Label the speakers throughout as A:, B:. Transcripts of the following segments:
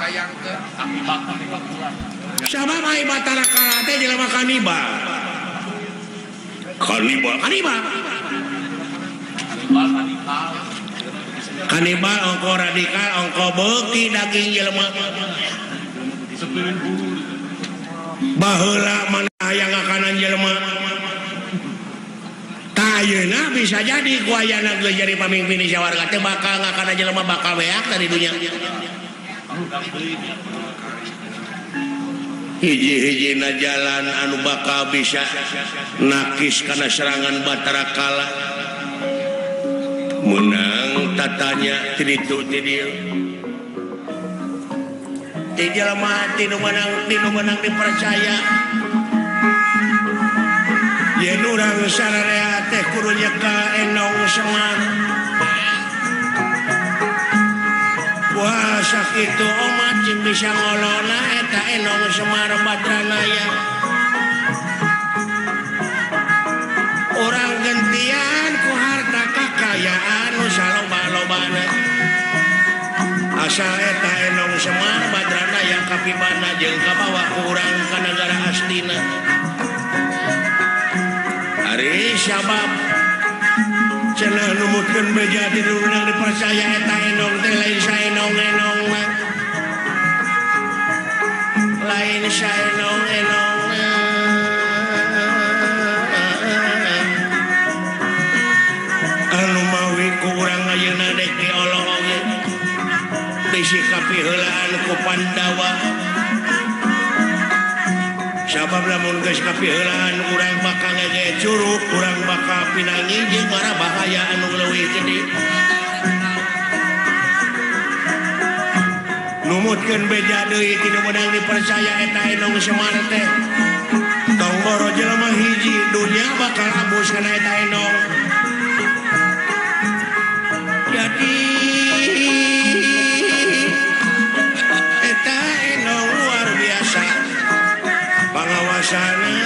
A: Bayangkeun.
B: Sabab ai Batara Kala teh jelema kanibal. Kanibal, kanibal. Kanibal ongko radikal ongko beuki daging jelema. Baheula mana hayang ngakanan jelema. Tah ayeuna bisa jadi ku ayana geus jadi pamimpin di sawarga teh bakal ngakanan jelema bakal beak dari dunya. Hiji-hijina jalan anu bakal bisa nakis kana serangan Batara Kala. Menang tatanya ti ditu ti dieu. Ti jelema ti nu menang dipercaya. Yen urang sararea teh kudu nyeka Enong Semar. Wah sakitu omat cing bisa ngolona eta Enong Semar Badranaya. Urang gentian ku harta kakayaan nu saloba-lobana. Asal eta Enong Semar Badranaya kapibana jeung kabawa ku urang ka nagara Astina. Ari sabab cenah numutkeun beja ti urang dipercaya eta Enong teh lain saenong-enong mah. Lain saenong-enong. Anu mawi ku urang ayeuna dek diolong oge. Bisi kapiheulaan ku Pandawa. Sabab lamun geus kapiheulaan urang bakal ngege curug, urang bakal pinangi jeung para bahaya anu leuwih gede. Numutkeun beja deui ti nu meunang dipercaya eta Enong Semar teh. Tong boro jelema hiji dunya bakal abus kana eta Enong. Jadi eta Enong luar biasa pangawasana.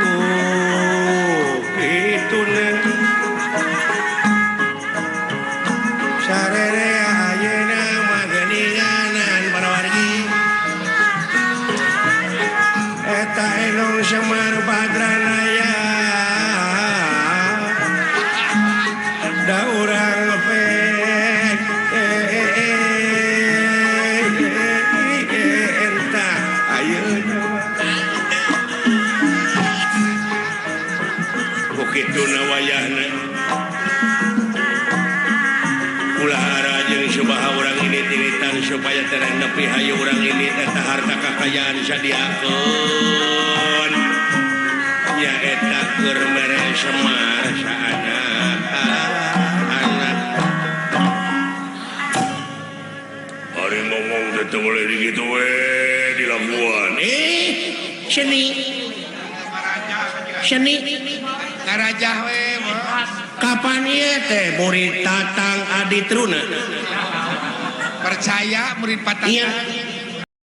B: Oh, kitu nih. Sararea ayeuna mah geuninganan para wargi. Eta Enong Semar Badranaya. Da urang pek eta ayeuna mah. Ku kituna wayahna. Ulah ara jeung subaha urang ini tiritan supaya tereh nepi hayu urang ini eta harta kakayaan sadiakeun. Nya eta keur mere Semar saanak anak. Ari ngomong teh teu boleh dikitu we dilakuan. Seni. Seni
A: Ngarajah we.
B: Kapan ieu teh murid Tatang Aditruna?
A: Percaya murid Patang.
B: Iya.